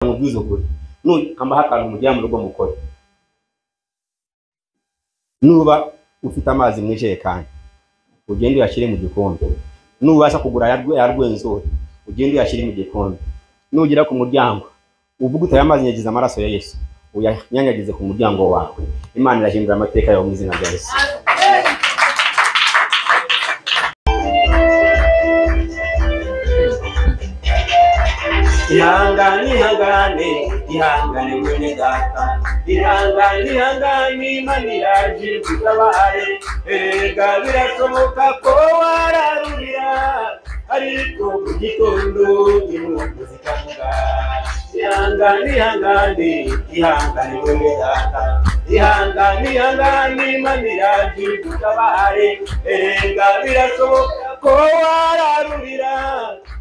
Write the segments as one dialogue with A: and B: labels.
A: Nkubwize ukuri, nukambaho akantu mugera mu rugo mukore. Nuba ufite amazi mu ijerekani, ugende uyashyire mu gikombe. Nubasha kugura aya Rwenzori, ugende uyashyire mu gikombe. Nugera ku muryango uvuge uti aya mazi nyagize amaraso ya Yesu, uyanyanyagize ku muryango wawe. Imana irahindura amateka yawe mu izina rya Yesu. Ihangane, ihangane, ihangane mwene data, ihangane, ihangane, Imana iraje igutabare. Erega birashoboka ko wararurira, ariko mu gitondo impundu zikavuga. Ihangane, ihangane, ihangane mwene data, ihangane, ihangane, Imana iraje igutabare. Erega birashoboka ko wararurira,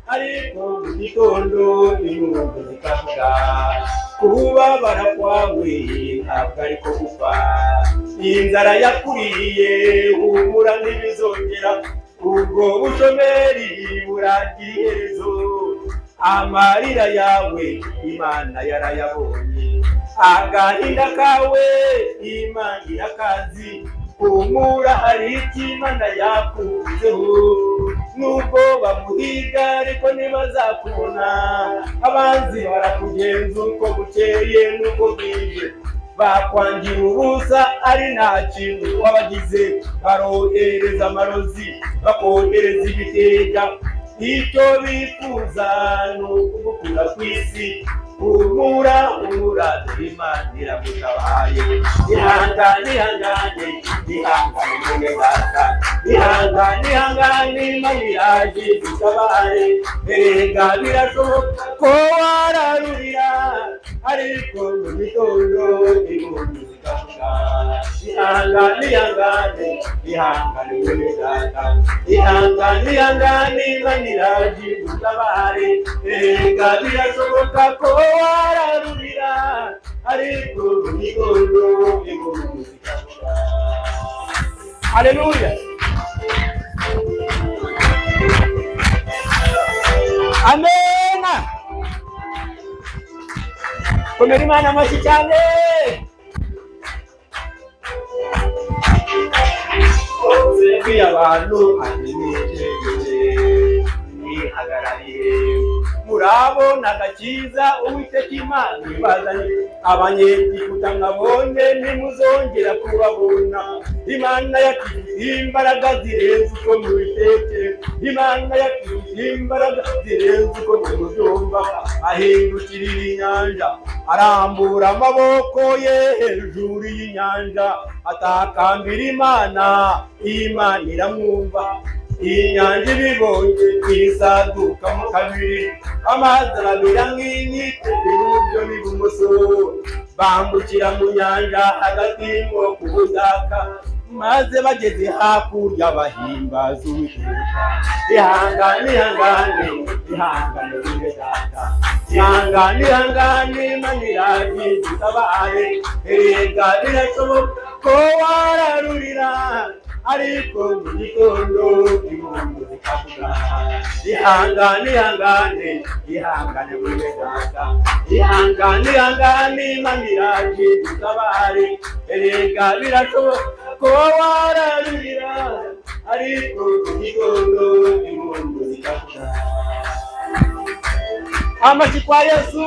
A: ariko mu gitondo impundu zikavuga. Kubabara kwawe ntabwo ariko gupfa, inzara yakuriye humura ntibizongera, ubwo bushomeri buragira iherezo. Amarira yawe Imana yarayabonye, agahinda kawe Imana irakazi. Humura hari icyo Imana yakuvuzeho, nubwo baguhiga ariko ntibazakubona. Abanzi barakugenza uko bukeye n'uko bwije, bakwangira ubusa ari nta kintu wabagize. Barohereza amarozi, bakohereza ibitega, icyo bifuza ni ukugukura ku isi. Humura, humura, dore Imana iragutabaye. Ihangane, ihangane, ihangane mwene data, ihangane, ihangane, Imana iraje igutabare. Erega birashoboka ko wararurira, ariko mu gitondo impundu zikavuga. Ihangane, ihangane, ihangane mwene data, ihangane, ihangane, Imana iraje igutabare. Erega birashoboka ko wararurira, ariko mu gitondo impundu zikavuga. Haleluya, amena. Komera Imana amashyi cyane. Yabwiye abantu ati niceceke mwihagarariye, murabona agakiza Uwiteka Imana ibazanye. Abanyegiputa mwabonye ntimuzongera kubabona. Imana yacu imbaraga zirenze uko mubitekereza, Imana yacu imbaraga zirenze uko mubyumva. Ahindukirira inyanja, arambura amaboko ye hejuru y'inyanja, atakambira Imana, Imana iramwumva. Inyanja ibibonye isadukamo kabiri, amazi arabira nk'inkike iburyo n'ibumoso. Bambukira mu nyanja hagati nko ku butaka, maze bageze hakurya bahimbaza Uwiteka. Ihangane, ihangane, ihangane mwene data, ihangane, ihangane, Imana iraje igutabare. Erega birashoboka ko wararurira, ariko mu gitondo impundu zikavuga. Ihangane, ihangane, ihangane mwene data, ihangane, ihangane, Imana iraje igutabare. Erega birashoboka ko wararurira, ariko mu gitondo impundu zikavuga. Amashyi kwa Yesu.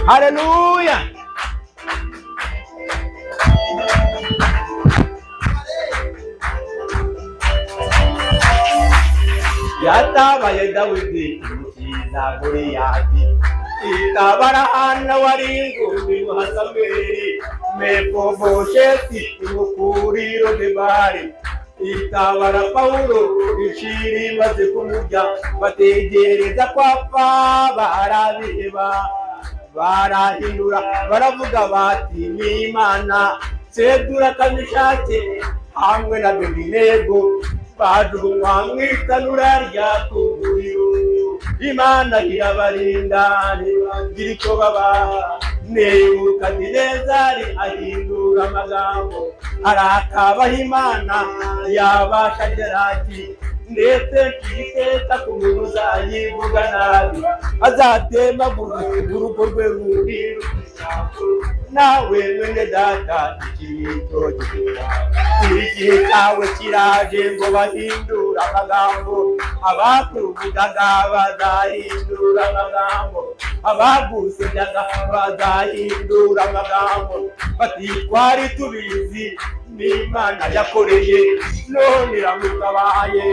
A: Haleluya. Yatabaye Dawidi imukiza Goliyati, itabara Hana wari ingumbi muha Samweli, Mefibosheti imukura i Lodebari, itabara Pawulo ishiri imaze kumurya, bategereza ko apfa barabiheba, barahindura baravuga bati ni Imana. Sedura Kamishake hamwe na Abedenego bajugunywa mu itanura ryaka umuriro. Imana irabarinda ntibagira icyo baba. Nebukadinezari ahindura amagambo, arakabaha Imana yabasha Shadaraki, Ndetse ntiteka ku muntu uzayivuga nabi, azatemagurwe urugo rwe rundi. Nawe mwene data, iki nicyo gihe cyawe, igihe cyawe kiraje ngo bahindure amagambo. Abakuvugaga bazahindura amagambo, abagusebyaga bazahindura amagambo, bati twari tubizi n'Imana yakoreye, none iramutabaye,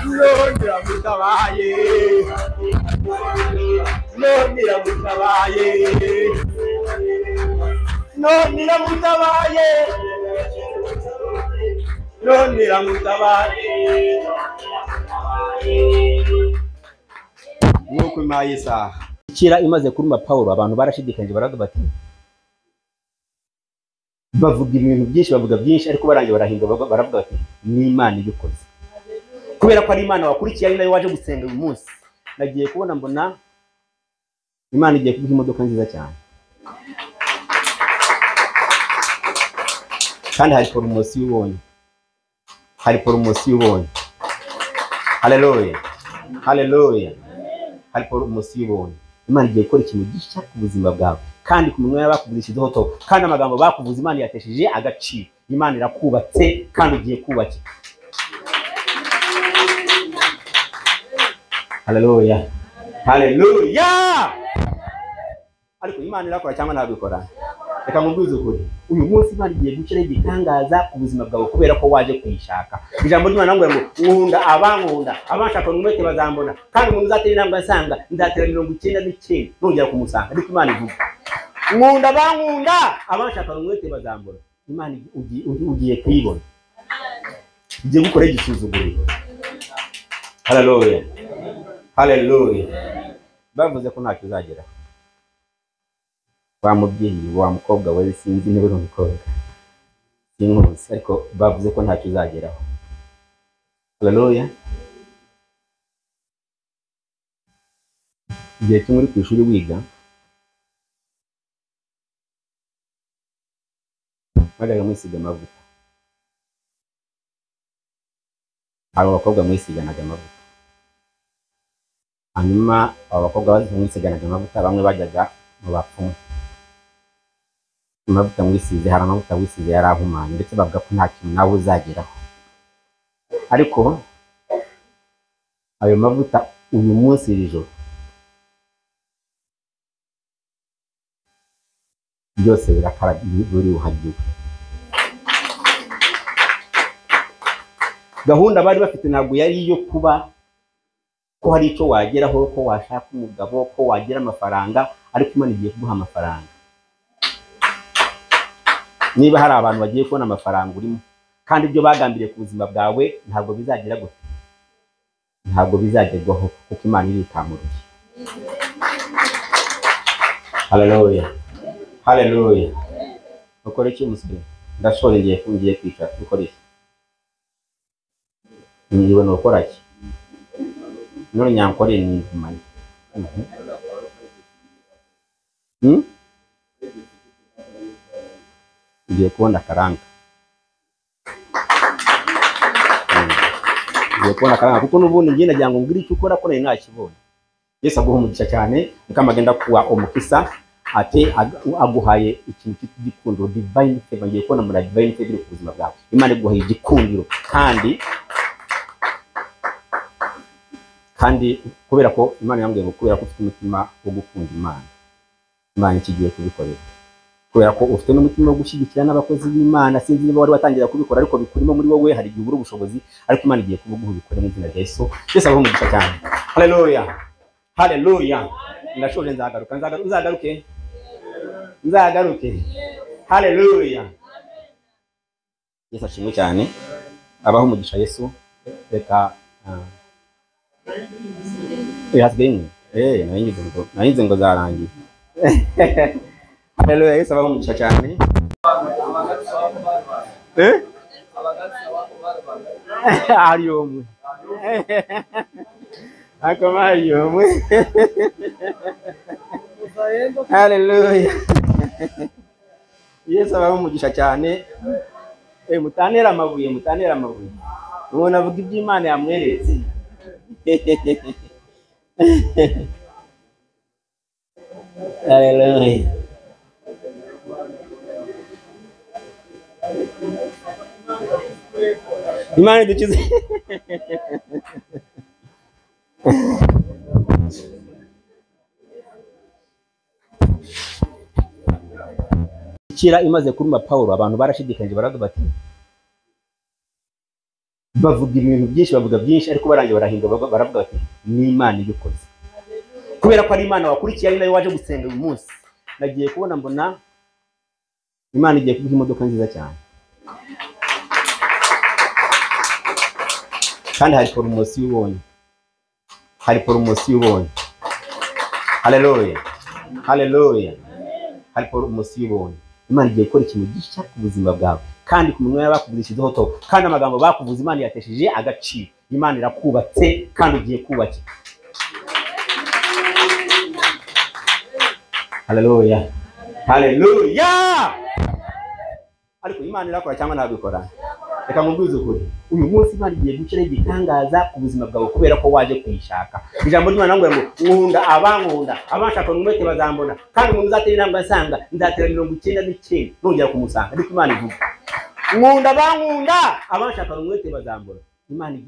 A: none iramutabaye, none iramutabaye, none iramutabaye, none iramutabaye. Nk'uko impaye isaha ikira imaze kuruma Pawulo, abantu barashidikanyije baravuga bati, bavuga ibintu byinshi, bavuga byinshi, ariko barangiye barahindura baravuga bati ni Imana ibikoze. Kubera ko ari Imana wakurikiye, ari nayo waje gusenga uyu munsi. Nagiye kubona mbona Imana igiye kuguha imodoka nziza cyane, kandi hari poromosiyo ubonye, hari poromosiyo ubonye. Haleluya, haleluya, hari poromosiyo ubonye. Imana igiye gukora ikintu gishya ku buzima bwawe, kandi ku minwa y'abakuvugishije ho, kandi amagambo bakuvuze Imana yatesheje agaciro. Imana irakubatse kandi ugiye kubakika. Haleluya, haleluya. Ariko Imana irakora cyangwa ntabwo ikora? Reka nkubwize ukuri, uyu munsi Imana igiye gushyiraho igitangaza ku buzima bwawe kubera ko waje kuyishaka. Ijambo ry'Imana ngo nkunda abankunda, abanshaka umwete bazambona, kandi umuntu uzatera intambwe asanga nzatera 99 nongera kumusanga. Ariko Imana ivuga nkunda abankunda, abanshaka umwete bazambona. Imana ugiye kuyibona, igiye gukora igisuzuguriro. Haleluya, haleluya. Bavuze ko ntacyo uzageraho. Wa mubyeyi, wa mukobwa we, sinzi niba uri umukobwa, sinkuzi, ariko bavuze ko ntacyo uzageraho. Haleluya. Igihe kimwe uri ku ishuri wiga, mwajyaga mwisiga amavuta. Abo bakobwa mwisiganaga amavuta. Hanyuma abo bakobwa mwisiganaga amavuta, bamwe bajyaga mu bapfumu. Amavuta mwisize, hari amavuta wisize yari ahumanye, ndetse bavuga ko nta kintu nawe uzageraho. Ariko ayo mavuta uyu munsi iri joro byose biruhagiwe. Gahunda bari bafite ntabwo yari iyo kuba ko hari icyo wageraho, ko washaka umugabo, ko wagira amafaranga, ariko Imana igiye kuguha amafaranga. Niba hari abantu bagiye kubona amafaranga urimo, kandi ibyo bagambiriye ku buzima bwawe ntabwo bizagira gute, ntabwo bizagerwaho, kuko Imana iritamuruye. Haleluya, haleluya. Ukora iki umusore? Ndashoje ngiye kwicara. Ukora iki? Ngiwe nukora iki? None nyankore ni ndumanye. Ngiye kubona akaranga. Ngiye kubona akaranga kuko n'ubundi ngiye nagira ngo mbwire icyo ukora ko nari nakibonye. Yesu aguha umugisha cyane, mukamagenda kuwa omukisa ate aguhaye ikintu cy'igikundiro, divine favor. Ngiye kubona muri divine favor ku buzima bwawe. Imana iguhaye igikundiro, kandi kubera ko Imana yambwiye ngo kubera ko ufite umutima wo gukunda Imana, Imana ikigiye kubikorera. Kubera ko ufite n'umutima wo gushyigikira n'abakozi b'Imana, sinzi niba wari watangira kubikora ariko bikurimo muri wowe, hari igihe ubura ubushobozi, ariko Imana igiye kubuguha ubikore mu izina rya Yesu. Yesu abahe umugisha cyane. Haleluya, haleluya. Ndashoje, nzagaruka, nzagaruke, nzagaruke. Haleluya. Yesu ashimwe cyane, abahe umugisha Yesu. Reka hasigaye imwe. Naringize ngo zarangiye. Haleluya, Yesu abahe umugisha cyane. Ari umwe. Akoma ari umwe. Haleluya. Yesu abahe umugisha cyane. Mutanera amabuye, mutanera amabuye. Umuntu avuga ibyo Imana yamweretse. Haleluya. Imana idukize. Kira imaze kuruma Paulo, abantu barashidikanyije baravuga bati, bavuga ibintu byinshi, bavuga byinshi, ariko barangiye barahinga baravuga bati ni Imana ibikoze. Kubera ko ari Imana wakurikiye, ari nayo waje gusenga uyu munsi. Nagiye kubona mbona Imana igiye kuguha imodoka nziza cyane, kandi hari poromosiyo ubonye, hari poromosiyo ubonye. Haleluya, haleluya, hari poromosiyo ubonye. Imana igiye gukora ikintu gishya ku buzima bwawe, kandi ku minwa y'abakuvugishije to, kandi amagambo bakuvuze Imana yatesheje agaciro. Imana irakubatse kandi ugiye kubakika. Haleluya, haleluya. Ariko Imana irakora cyangwa ntabwo ikora? Reka nkubwize ukuri, uyu munsi Imana igiye gushyiraho igitangaza ku buzima bwawe kubera ko waje kuyishaka. Ijambo ry'Imana ngo nkunda abankunda, abanshaka umwete bazambona, kandi umuntu uzatera intambwe asanga nzatera 99 nongera kumusanga. Ariko Imana ivuga nkunda abankunda, abanshaka umwete bazambona. Imana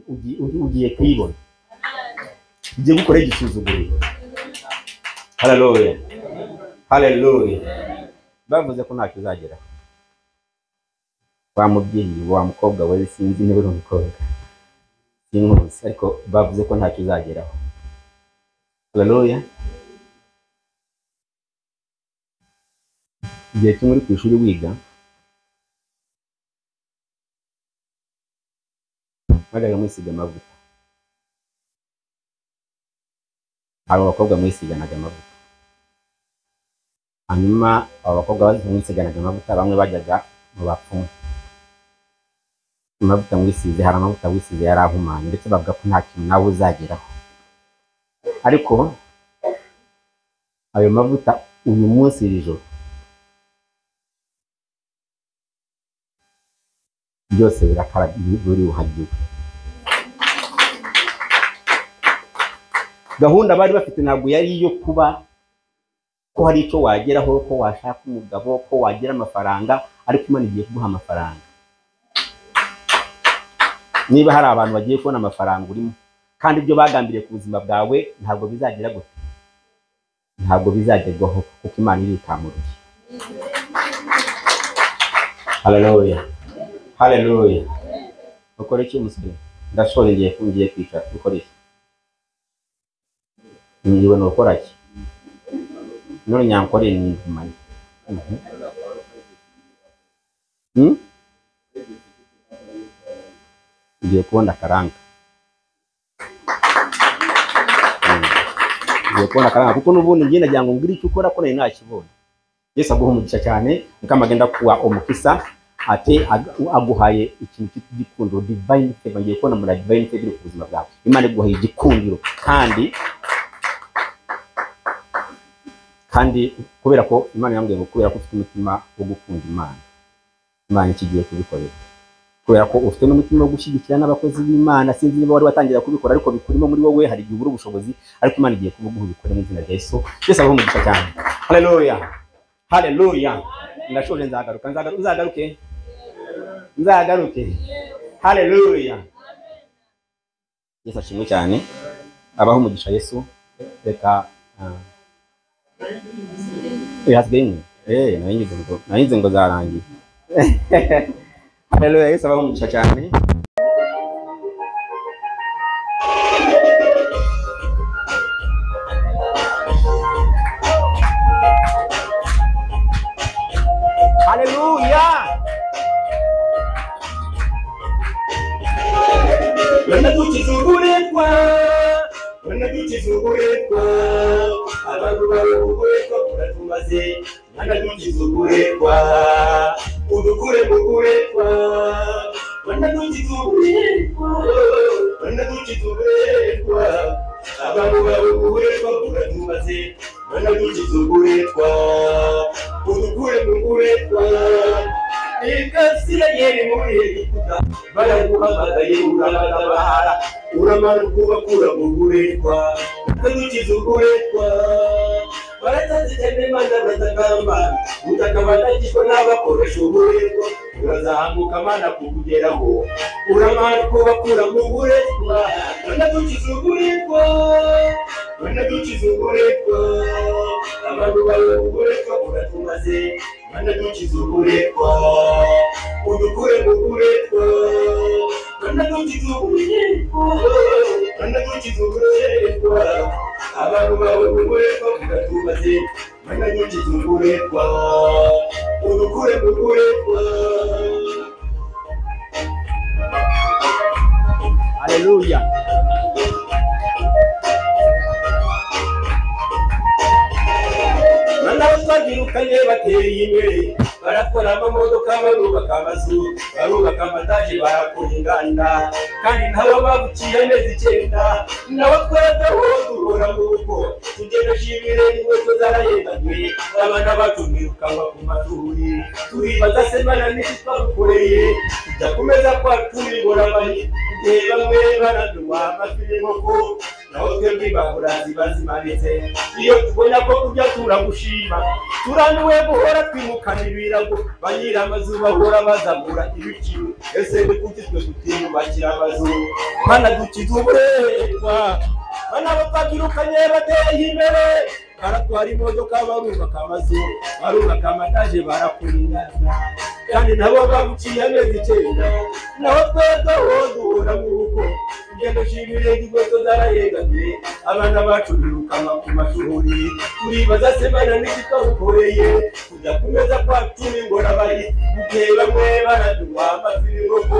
A: ugiye kuyibona, igiye gukora igisuzuguriro. Haleluya, haleluya. Bavuze ko ntacyo uzageraho. Wa mubyeyi, wa mukobwa we, sinzi niba uri umukobwa, sinkuzi, ariko bavuze ko ntacyo uzageraho. Haleluya. Igihe kimwe uri ku ishuri wiga, mwajyaga mwisiga amavuta. Abo bakobwa mwisiganaga amavuta. Hanyuma abo bakobwa mwisiganaga amavuta, bamwe bajyaga mu bapfumu. Amavuta mwisize, hari amavuta wisize yari ahumanye, ndetse bavuga ko nta kintu nawe uzageraho. Ariko ayo mavuta uyu munsi iri joro byose birakara, biruhagiwe. Gahunda bari bafite ntabwo yari iyo kuba ko hari icyo wageraho, ko washaka umugabo, ko wagira amafaranga, ariko Imana igiye kuguha amafaranga. Niba hari abantu bagiye kubona amafaranga urimo, kandi ibyo bagambiriye ku buzima bwawe ntabwo bizagira gute, ntabwo bizagerwaho, kuko Imana iritamuruye. Haleluya, haleluya. Ukora iki musore? Ndashoje, ngiye kwicara. Ukora iki? Ngiwe nukora iki? None nyankore ni ndumanye. Ngiye kubona akaranga. Ngiye kubona akaranga kuko n'ubundi ngiye nagira ngo ngire icyo ukora ko nari nakibonye. Yesu aguha umugisha cyane, mukamagenda kuwa omukisa ate aguhaye ikintu cy'igikundiro, divine favor. Ngiye kubona muri divine favor ku buzima bwawe. Imana iguhaye igikundiro, kandi kubera ko Imana yambwiye ngo kubera ko ufite umutima wo gukunda Imana, Imana ikigiye kubikorera. Kubera ko ufite n'umutima wo gushyigikira n'abakozi b'Imana, sinzi niba wari watangira kubikora ariko bikurimo muri wowe, hari igihe ubura ubushobozi, ariko Imana igiye kubuguha ubikore mu izina rya Yesu. Yesu abahe umugisha cyane. Haleluya, haleluya. Ndashoje, nzagaruka, nzagaruke, nzagaruke. Haleluya. Yesu ashimwe cyane, abahe umugisha Yesu. Reka hasigaye imwe. Naringize ngo zarangiye. Haleluya, Yesu abahe umugisha cyane. Haleluya.
B: Wanadukiza uburetwa, abantu bawe uburetwa buratumaze. Wanadukiza uburetwa, udukure mu buretwa. Wanadukiza uburetwa, wanadukiza uburetwa, abantu bawe uburetwa buratumaze. Wanadukiza uburetwa, udukure mu buretwa. Isirayeli muri Egiputa baraguhamagaye urabatabara uramara kubakura mu buretwa ukadukiza uburetwa baratanze cyane Mana batakamba ubutaka badakishwa n'abakoresha uburetwa urazamuka Mana kukugeraho uramara kubakura mu buretwa ukadukiza uburetwa ukadukiza uburetwa abantu bawe uburetwa uratumaze Mana dukiza uburetwa udukure mu buretwa Mana dukiza uburetwa Mana dukiza uburetwa abantu bawe uburetwa uratumaze Mana dukiza uburetwa udukure mu buretwa.
A: Haleluya.
B: Mana twagirukanye bateye imbere barakora amamodoka barubaka amazu barubaka amataje barakora inganda kandi nabo babuciye amezi 9 nabo twadaho duhora mu rugo tugenda shimire inkweto zarahembanywe abana bacu birukanwa ku mashuri turibaza se Mana n'iki twagukoreye tujya kumeza kwacu bibora amahirwe igihe bamwe baraduha amafi n'inkoko naho twebwe imbabura ziba zimanitse iyo tubona ko kurya turagushima turambiwe guhora twimukana ibirago ba nyir'amazu bahora bazamura ibiciro ese ni kuki twe tutiyubakira amazu Mana dukize uburetwa Mana abo twabirukanye bateye imbere baratwara imodoka barubaka amazu barubaka amataje barakora inganda kandi nabo babuciye amezi 9 naho twebweho duhora mu rugo ingendo shimire inkweto zarahengamye abana bacu birukanwa ku mashuri turibaza se Mana n'iki twagukoreye kujya kumeza kwacu n'ingorabahizi mu gihe bamwe baraduha amafi n'inkoko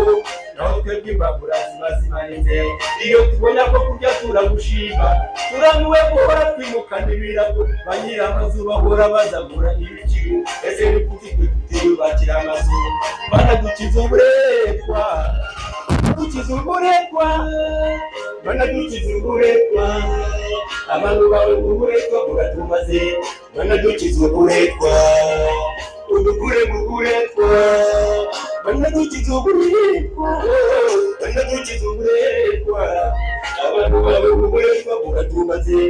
B: naho twebwe imbabura ziba zimanitse iyo tubona ko kurya turagushima turambiwe guhora twimukana ibirago ba nyir'amazu bahora bazamura ibiciro ese ni kuki twe tutiyubakira amazu Mana dukize uburetwa dukize uburetwa Mana dukize uburetwa abantu bawe uburetwa buratumaze Mana dukize uburetwa udukure mu buretwa Mana dukize uburetwa Mana dukize uburetwa abantu bawe uburetwa buratumaze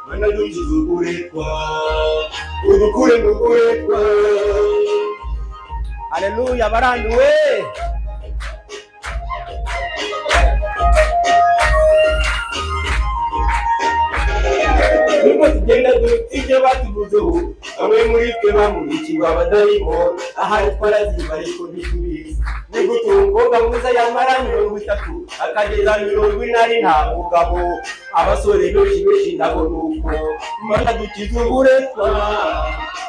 B: Mana dukize uburetwa udukure mu buretwa.
A: Haleluya baranduwe.
B: Nubwo tugenda dufite ibyo batuvuzeho bamwe muri twe bamurikiwe abadayimoni ahari twaraziba ariko ntitubizi ni gute umukobwa mwiza yamara 30 akageza 40 nta mugabo abasore benshi benshi nabo nuko Mana dukize uburetwa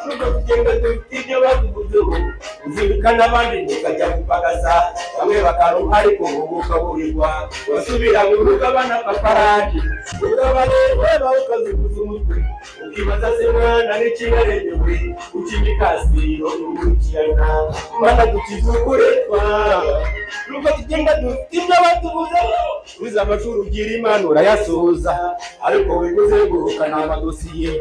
B: nubwo tugenda dufite ibyo batuvuzeho uzirikana abandi mukajya gupagasa bamwe bakaruha ariko mubukaburirwa basubira mu rugo abana paparanje ukabareba ukazunguza umutwe ukibaza se mwana n'ikibaremewe ukimikasiro n'ukurikirana Mana dukize uburetwa nubwo tugenda dufite ibyo batuvuzeho wize amashuri ugira Imana urayasohoza ariko wikuzenguruka ni amadosiye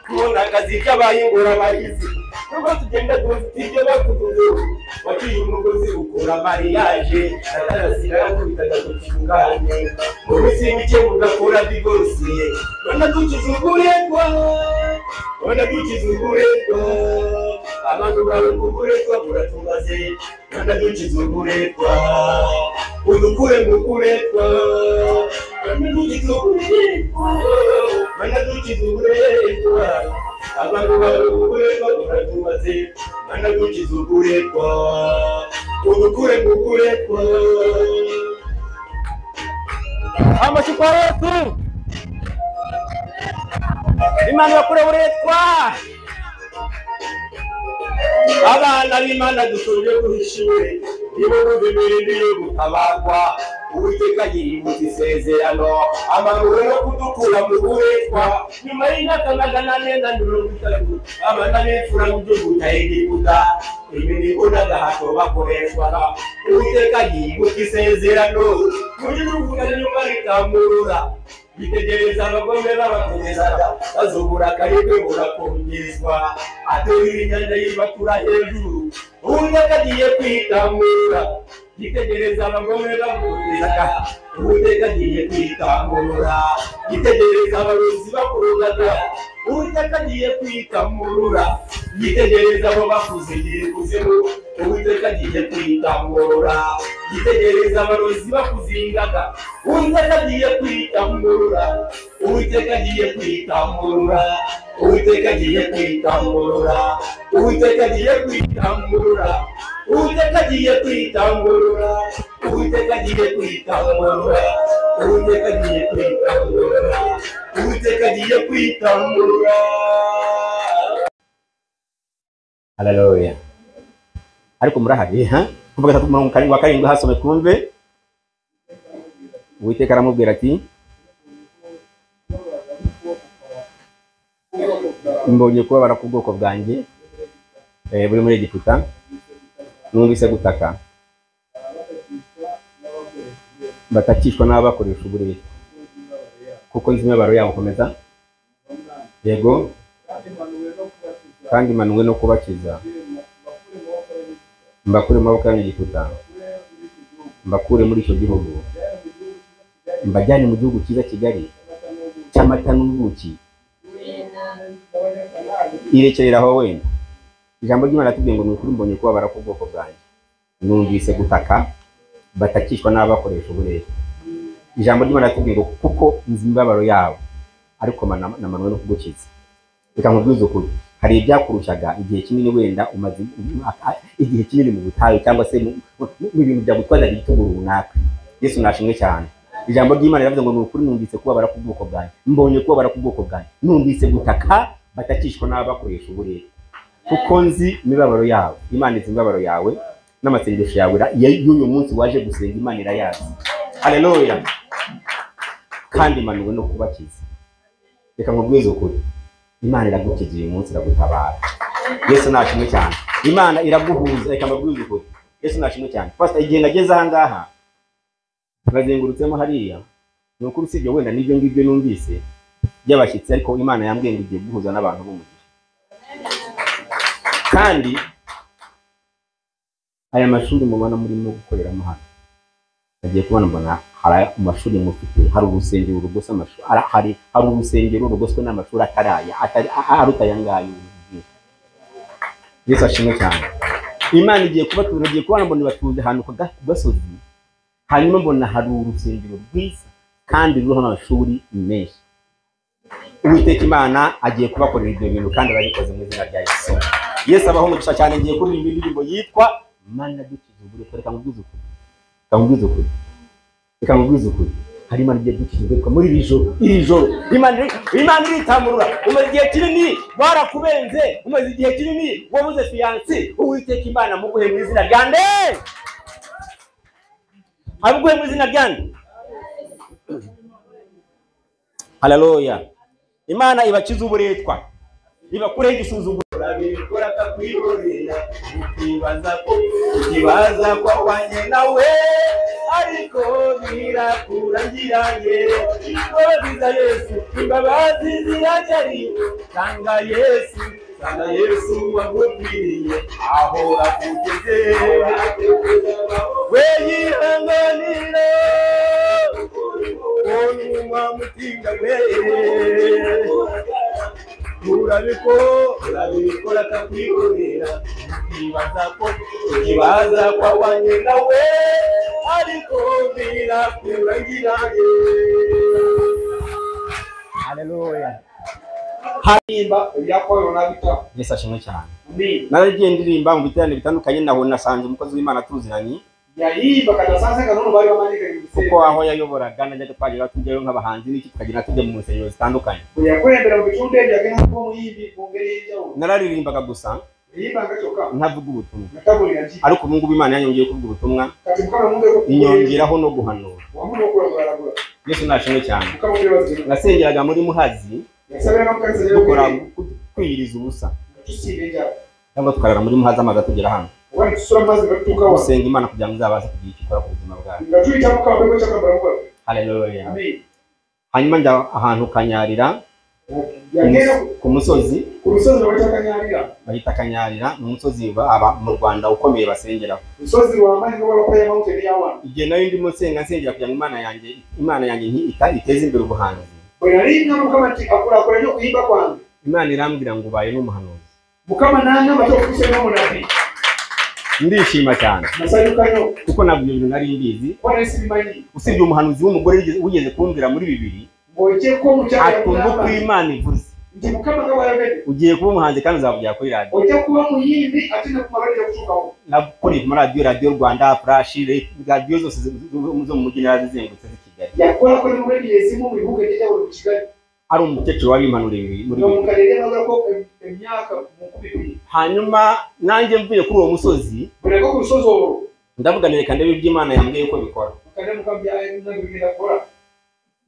B: kubona akazi kabaye ingorabahizi nubwo tugenda dufite ibyo batuvuzeho waciye umugozi ukora mariage atarasira yakubitaga gutungane mu minsi mike mugakora divorce Mana dukize uburetwa Mana dukize uburetwa abantu bawe uburetwa buratumaze Mana dukize uburetwa udukure mu buretwa Mana dukize uburetwa Mana dukize uburetwa abantu bawe uburetwa buratumaze Mana dukize uburetwa udukure mu buretwa.
A: Amashyi kwa Yesu. Imana bakure uburetwa.
B: Abana b'Imana dushobye guhishiwe nibo b'imirimbi yo gutabarwa Uwiteka yibutse isezerano amanura no kudukura mu buretwa nyuma y'imyaka 430 abana b'imfura mu gihugu cya Egiputa imirimo n'agahato bakoreshwaga Uwiteka yibutse isezerano muri ruvuga nyuma ritamurura bitegereza abagome babakomezaga bazubura akaribwe burakongerezwa aterura inyanja yibatura hejuru Uwiteka agiye kwitamurura, yitegereza abagome bakuruzaga. Uwiteka agiye kwitamurura, yitegereza abarozi bakuruzaga. Uwiteka agiye kwitamurura, yitegereza abo bakuzigira ikuzimu. Uwiteka agiye kwitamurura, yitegereza abarozi bakuzingaga. Uwiteka agiye kwitamurura, Uwiteka agiye kwitamurura, Uwiteka agiye kwitamurura, Uwiteka agiye kwitamurura, Uwiteka agiye kwitamurura, Uwiteka agiye kwitamurura, Uwiteka agiye kwitamurura, Uwiteka agiye kwitamurura.
A: Haleluya. Ariko murahari ha? Kuva 3:7 hasome twumve. Uwiteka aramubwira ati mbonye kubabara k'ubwoko bwanjye buri muri Egiputa, numvise gutaka batakishwa n'abakoresha uburetwa, kuko nzi imibabaro yabo. Komeza. Yego. Kandi manuwe no kubakiza, mbakure mu maboko y'Egiputa, mbakure muri icyo gihugu, mbajyane mu gihugu cyiza Kigali cy'amata n'ubuki. Irekerera aho wenda. Ijambo ry'Imana ratubwiye ngo ni ukuri mbonye kubabara k'ubwoko bwanjye, numvise gutaka batakishwa n'abakoresha uburetwa. Ijambo ry'Imana ratubwiye ngo kuko nzi imibabaro yabo, ariko namanuwe no kugukiza. Reka nkubwize ukuri, hari ibyakurushaga igihe kinini, wenda umaze igihe kinini mu butayu cyangwa se mu bintu byagutwazaga igitugu runaka. Yesu nashimwe cyane. Ijambo ry'Imana riravuze ngo ni ukuri numvise kubabara k'ubwoko bwanjye, mbonye kubabara k'ubwoko bwanjye, numvise gutaka batakishwa n'abakoresha uburetwa, kuko nzi imibabaro yawe. Imana izi imibabaro yawe n'amasengesho yawe y'uyu munsi waje gusenga, Imana irayazi. Haleluya. Kandi manuwe no kubakiza. Reka nkubwize ukuri, Imana iragukiza uyu munsi, iragutabara. Yesu nashimwe cyane. Imana iraguhuza. Reka mbabwize ukuri, Yesu nashimwe cyane. Pastor, igihe nageze aha ngaha nazengurutsemo hariya, ni ukuri usibye wenda n'ibyo ngibyo numvise by'abashyitsi, ariko Imana yambwiye ngo igiye guhuza n'abantu b'umugisha. Kandi aya mashuri mubona murimo gukoreramo hano, agiye kubona mbona hari amashuri mufite, hari urusengero rugose amashuri, hari urusengero rugoswe n'amashuri ataraya aruta aya ngaya. Yesu ashimwe cyane. Imana igiye kubatura, igiye kubona mbona batuze ahantu ku gasozi, hanyuma mbona hari urusengero rwiza kandi ruriho n'amashuri menshi. Uwiteka Imana agiye kubakorera ibyo bintu kandi arabikoze mu izina rya Yesu. Yesu abaho umugisha cyane. Ngiye kuririmba indirimbo yitwa Mana dukize uburetwa. Reka nkubwize ukuri, reka nkubwize ukuri, reka nkubwize ukuri, hari Imana igiye gukiza uburetwa muri iri joro. Iri joro Imana iritamurura. Umaze igihe kinini barakubenze, umaze igihe kinini wabuze fiyansi. Uwiteka Imana muguhe mu izina rya nde? Amuguhe mu izina rya nde? Haleluya. Imana ibakiza uburetwa, ibakureho igisuzuguro.
B: Urabikora akakwihorera, ukibaza ko ukibaza ko wanye nawe, ariko birakurangiranye. Imbabazi za Yesu, imbabazi ziracyari. Sanga Yesu, sanga Yesu wagupfiriye, aho akugeze we yihanganira onuma mutinda we. Urabikora akakwihorera, ukibaza ko ukibaza ko wanye nawe, ariko birakurangiranye.
A: Haleluya.
C: Harimba ibyakorewe nabita.
A: Yesu ashimwe cyane. Naragiye ndirimba mu biterane bitandukanye, naho nasanze umukozi w'Imana tuziranye.
C: Yayimba kadasanze kanono bari bamanyika ibisebe.
A: Kuko aho yayoboraga najyaga twagera tujyayo nk'abahanzi n'iki, tukagenda tujya mu nsengero zitandukanye.
C: Yakurembera mu bitunde yagenda ko muyimbi mu ngeri y'injawulo.
A: Nararirimbaga gusa
C: Yimbanga cyoka
A: ntavuga ubutumwa.
C: Natabulira nji.
A: Ariko ubu ngubu Imana yanyongeye kuvuga ubutumwa,
C: Kati mukama mungu
A: inyongeraho no guhanura.
C: Wamuno kuragura.
A: Yesu nashimwe cyane.
C: Mukama mungu
A: Nasengeraga muri Muhazi,
C: yasabira mu
A: dukora kwiyiriza ubusa. Cyangwa tukarara muri Muhazi amazi atugera hano. Gusenga Imana kugira ngo izabaze kugira icyo ikora ku buzima bwacu. Haleluya. Hanyuma njya ahantu Kanyarira, Ku musozi
C: ku rusozi rwitwa Kanyarira.
A: Bahita Kanyarira, ni umusozi aba mu Rwanda ukomeye basengeraho.
C: Lusozi lwamaanyi nga lwa Prayer Mountain ya wano.
A: Igihe nari ndimo nsenga nsengera kugira ngo Imana yanjye iteze imbere ubuhanzi.
C: Bwe nali ngamba Mukama nti akulaakulanye nnyo okuyimba kwange.
A: Imana irambwira ngo ubaye n'umuhanuzi.
C: Mukama n'angamba ti ofuuse n'omunabbi.
A: Ndishima cyane.
C: Nasanyuka nnyo.
A: Kuko ntabwo ibyo bintu nari mbizi.
C: Kuba nali sibimanyi.
A: Usibye umuhanuzi w'umugore wigeze kumbwira muri 2000
C: Ng'ogyeko omukyala
A: atumva uko
C: yamugamba
A: Imana ivuze.
C: Nti Mukama nga bw'ayogedde.
A: Ugiye kuba umuhanzi kandi uzavugira kuri radiyo.
C: Ojja kuba muyimbi ate ne ku malwaliro kutuukawo.
A: Nakoreye ku maradiyo, Radiyo Rwanda, Flash, radiyo zose zo mu mujyi narazizengurutse z'i Kigali.
C: Yakolako ne mu rediyo ezimu mu bibuga eby'enjawulo mu Kigali.
A: Ari umukecuru wabimpanuriye bibiri muri
C: Nga
A: 2000.
C: omukadde yali yamagalako emyaka mu 2000.
A: Hanyuma nanjye mvuye kuri uwo musozi,
C: Bwe nava ku lusozi olwo,
A: ndavuga nti reka ndebe ibyo Imana yambwiye ko bikora.
C: Mukadde Mukama byangambye bigenda kukola.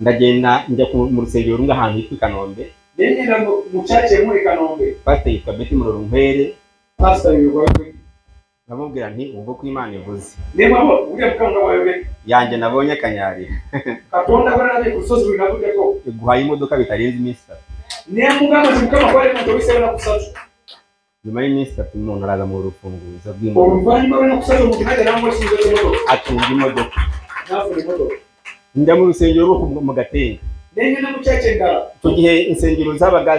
A: Ndagenda njya mu rusengero rumwe ahantu hitwa i Kanombe.
C: Ne ngenda mu church emu e Kanombe.
A: Pasiteri yitwa Betty Murorunkwere.
C: Pasita yoyo gwayogedde.
A: Ndamubwira nti wumva uko Imana ivuze.
C: Ne mwabo wulira Mukama nga bw'ayogedde.
A: Yanjye nabonye Kanyarira.
C: Katonda gwe nalabye ku lusozi lwe navuddeko.
A: Iguhaye imodoka bitarenze iminsi 3.
C: Ne mugamba nti Mukama kwali moto oyiseewo ennaku 3.
A: Nyuma y'iminsi 3 umuntu araza mu rufunguzo rw'imodoka.
C: Oluvannyuma lw'ennaku 3 omuntu n'ajja n'amuwa ekifunguzo ky'emmotoka.
A: Atunga imodoka.
C: N'afuna emmotoka.
A: Njya mu rusengero rwo mu Gatenga.
C: Ne ngenda mu church endala.
A: Icyo gihe insengero zabaga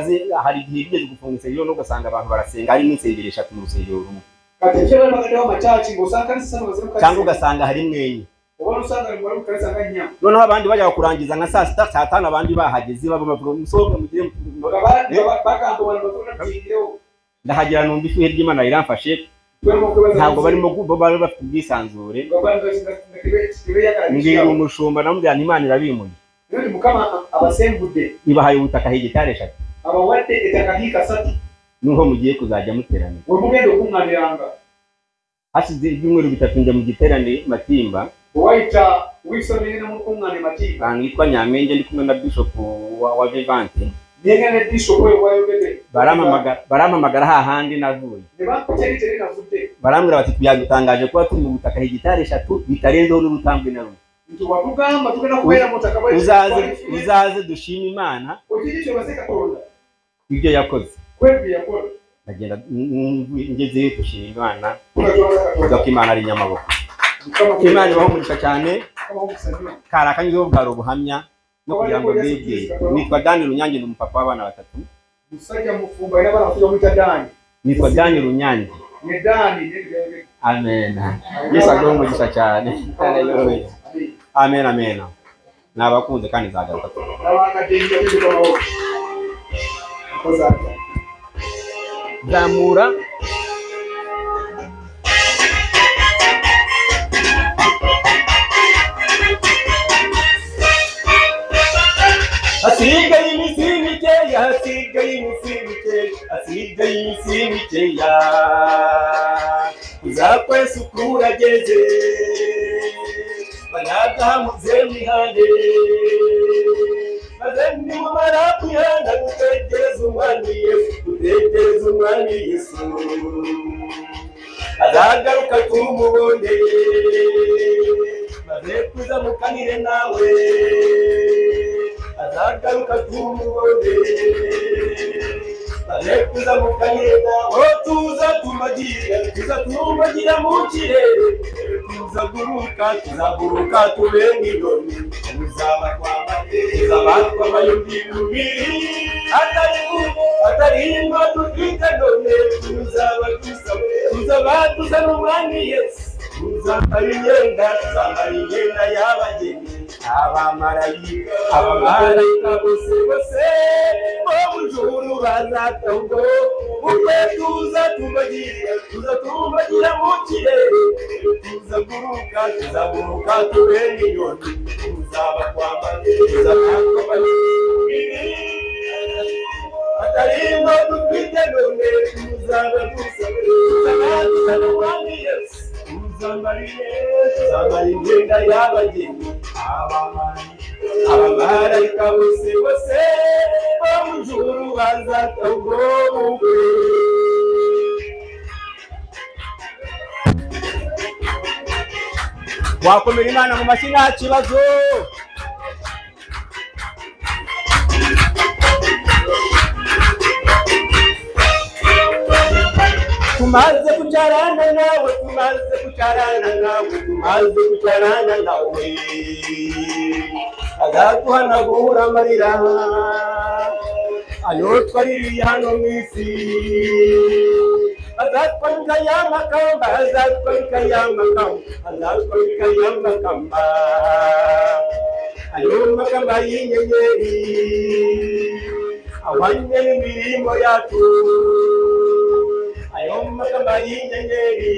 A: hari igihe bigeze gufunga insengero n'ugasanga abantu barasenga harimo insengero eshatu mu rusengero rumwe.
C: Kati ebiseera byali bagaddewo amakyaki ng'osanga kanisa ssatu nga ziri mu
A: Cyangwa
C: kanisa.
A: Ugasanga harimo enye.
C: Oba n'osanga wali mu kanisa nga nnya.
A: Noneho abandi bajyaga kurangiza nka saa 6, saa 5, abandi bahageze baba bavuga musohoke mugire
C: Nga bagamba wano batugenda tuyingirewo.
A: Ndahagera numva ishyuhe ry'Imana riramfashe.
C: Twema okwebaza
A: Ntabwo
C: Yesu.
A: Barimo bari bafite ubwisanzure.
C: Nga nga tebeeyagala
A: Mbwira
C: kikyawo.
A: umushumba, namubwira nti Imana irabimuye.
C: Naye nti Mukama abasengudde.
A: Ibahaye ubutaka hegitari 3.
C: Abawadde ettaka hiika 3.
A: Nuho mugiye kuzajya muteranira.
C: We mugenda okuŋŋaaniranga.
A: Hashize ibyumweru 3 njya mu giterane Matimba.
C: Bwe wayita wiiki 3 ne ngenda mu lukuŋŋaana e Matimba.
A: Ahantu hitwa Nyamenge, ndi kumwe na bishop wa Vivante.
C: Ne ngenda ne bishop oyo gwayogedde.
A: Barampamagara hahandi navuye.
C: Ne bampita eri teri navudde.
A: Barambwira bati byadutangaje kuba turi mu butaka hegitari 3 bitarenzeho n'urutambwe na rumwe.
C: Nti watugamba tugenda kubeera mu butaka bwa
A: Uzaze uzaze dushime Imana
C: Okiri kyebaze Katonda
A: ibyo yakoze.
C: Kwebyo bye yakola.
A: Ndagenda ngezeyo dushima Imana.
C: Tugatwala Katonda.
A: Tuvuga ko Imana ari inyamaboko.
C: Mukama
A: Imana ibahe umugisha cyane.
C: Mukama w'omukisa nnyo.
A: Kari akanyuzeho bwari ubuhamya no kugira ngo mbegere. Nitwa Daniel Runyange, ndi umupapa w'abana batatu.
C: Musajja mufumbo alina abaana basatu bamuyita Daani.
A: Nitwa Daniel Runyange.
C: Ne Daani n'ebyo.
A: Amen. Yesu aguhe umugisha cyane. Haleluya. Amen, amen. Nabakunze kandi nzagaruka.
C: Nabakadde nnyo bitukomawo. Nkoze atya?
A: Zamura. Hasigaye iminsi mikeya, hasigaye iminsi mikeya, hasigaye iminsi mikeya. Kuza kwa Yesu kurageze, banadaha muze mwihane, maze nimumara kwihana dutegereze Umwami Yesu, dutegereze Umwami Yesu. Azagaruka tumubone, maze tuzamukanire nawe. Azagaruka tumubone, maze tuzamukanire nawe. Tuza tumagira, tuza tumagira mu kirere, tuzaguruka, tuzaguruka tube nk'inyoni, tuzaba twambaye, tuzaba twambaye imibiri atari atari dufite none, tuzaba dusa, tuzaba dusa n'Umwami Yesu. Tuzambara imyenda, tuzambara imyenda y'abageni, abamarayika, abamarayika bose bose bo mu ijuru bazatongo ubwe. Tuza tubagira, tuza tubagira mu kirere, tuzaguruka, tuzaguruka tube nk'inyoni, tuzaba twambaye, tuzaba twambaye atarimba dufite none, tuzaba dusa, tuzaba dusa n'Umwami Yesu. Tuzambara imyenda, tuzambara imyenda y'abageni, abamarayika bose bose bo mu ijuru bazatongo ubukwe. Wakomera Imana mu mashyi nta kibazo. Tumaze kucarana nawe, tumaze kucarana nawe, tumaze kucarana nawe, azaduhanagura amarira ayo twaririye hano mu isi. Azatwambika ya makamba, azatwambika ya makamba, azatwambika ya makamba, ayo makamba y'inyenyeri ahwanye n'imirimo yacu, ayo makamba y'inyenyeri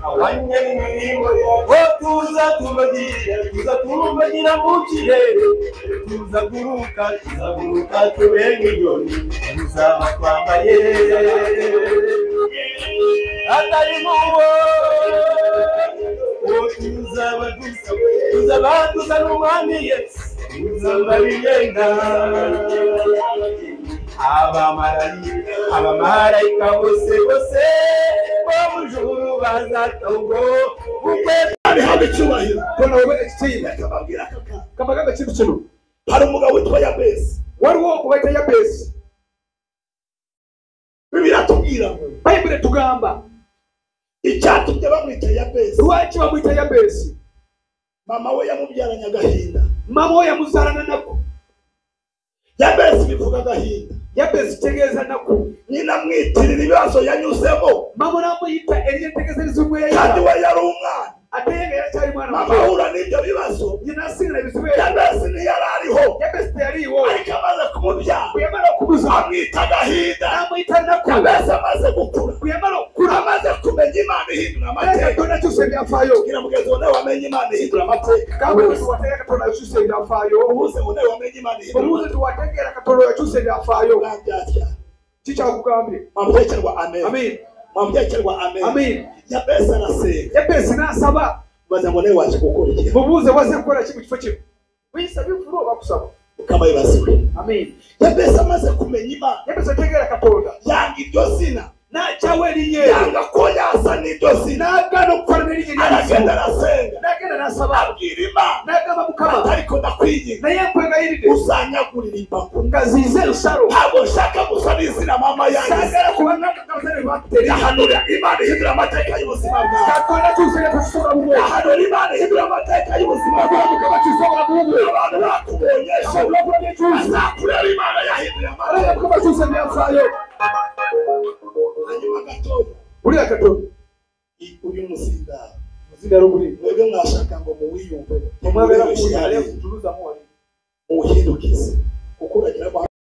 A: ahwanye n'imirimo yacu. Tuza tumbagira mu kirere, tuzaguruka tuzaguruka tube nk'inyoni, tuzaba twambaye atari mubo, tuzaba dusa, tuzaba dusa n'umwami Yesu, tuzambara imyenda. Abamarayika bose bose bo mu ijuru bazatongo bukwe.
B: Kamagamba kintu kino. Hari umugabo witwa Yabesi.
C: Waliwo kubaita Yabesi.
B: Bibiliya itubwira,
C: Bayibuli tugamba
B: icyatumye bamwita Yabesi.
C: Lwaki bamwita Yabesi?
B: Mama we yamubyaranye agahinda.
C: Mama we yamuzarana nako.
B: Yabesi bivuga agahinda.
C: Yabesi kitegeeza nako.
B: Nyina amwitirira ibibazo yanyuzemo.
C: Mama namuyita eryentegeeza ebizibu yayita.
B: Kandi we yari umwana.
C: Ate yaracyari mwana.
B: Mama ahura n'ibyo bibazo.
C: Nyina asingira ibizibu.
B: Yabesi ntiyari ariho.
C: Yabesi ntiyariho.
B: Ariko amaze kumubyara.
C: Yamara kumubyara.
B: Amwita agahinda.
C: Amwita nako.
B: Yabesi amaze gukura.
C: Yamara gukura.
B: Amaze kumenya Imana ihindura amateka.
C: Katonda akyusa ebyafaayo.
B: Kugira mugenzi wawe wamenye Imana ihindura amateka.
C: Kabuuze wategeera Katonda akyusa ebyafaayo.
B: Ubuze ngo nawe wamenye Imana ihindura.
C: Obuuze tiwategeera Katonda akyusa ebyafaayo.
B: Byatya.
C: Kikyakugambye.
B: Mwamubyekerwa amen.
C: Amen.
B: Mwamubyekerwa amen.
C: Amen.
B: Yabesi arasenga.
C: Yabesi n'asaba.
B: Baza ngo nawe waje gukora iki?
C: Mubuuze waze gukora ki mu kifo kino? Buyisa bivuga bakusaba.
B: Mukama yibasiwe.
C: Amen.
B: Yabesi amaze kumenya Imana.
C: Yabesi ategeera Katonda.
B: Yanga iryo zina.
C: Nakyawa erinnya eryo.
B: Yanga ko yasa n'iryo zina.
C: N'agaana okukola n'erinnya eryo.
B: Aragenda arasenga.
C: N'agenda n'asaba.
B: Abwira Imana.
C: N'agamba Mukama.
B: Ariko ndakwinginga.
C: Naye nkwegayiridde.
B: Uzanyagurira imbago.
C: Nga zize lusalo.
B: Ntabwo nshaka gusa n'izina mama yanjye.
C: Saagala kubanga abazadde bakuteera.
B: Yahanura Imana ihindura amateka y'ubuzima bwawe.
C: Katonda akyusa ebyakusobola bubwo.
B: Yahanura Imana ihindura amateka y'ubuzima bwawe.
C: Mukama akyusa bubwo.
B: Abantu bakubonye ejo. Bazakureba Imana yahinduye amateka.
C: Mukama akyusa ebyafaayo.
B: Hanyuma gatoya.
C: Uriya gatoya.
B: Uyu muzinda.
C: Muzinda ruguri.
B: Mwebwe mwashaka ngo muwiyumve.
C: Mwebwe mwashaka ngo muwuhindukize.
B: Kuko uragira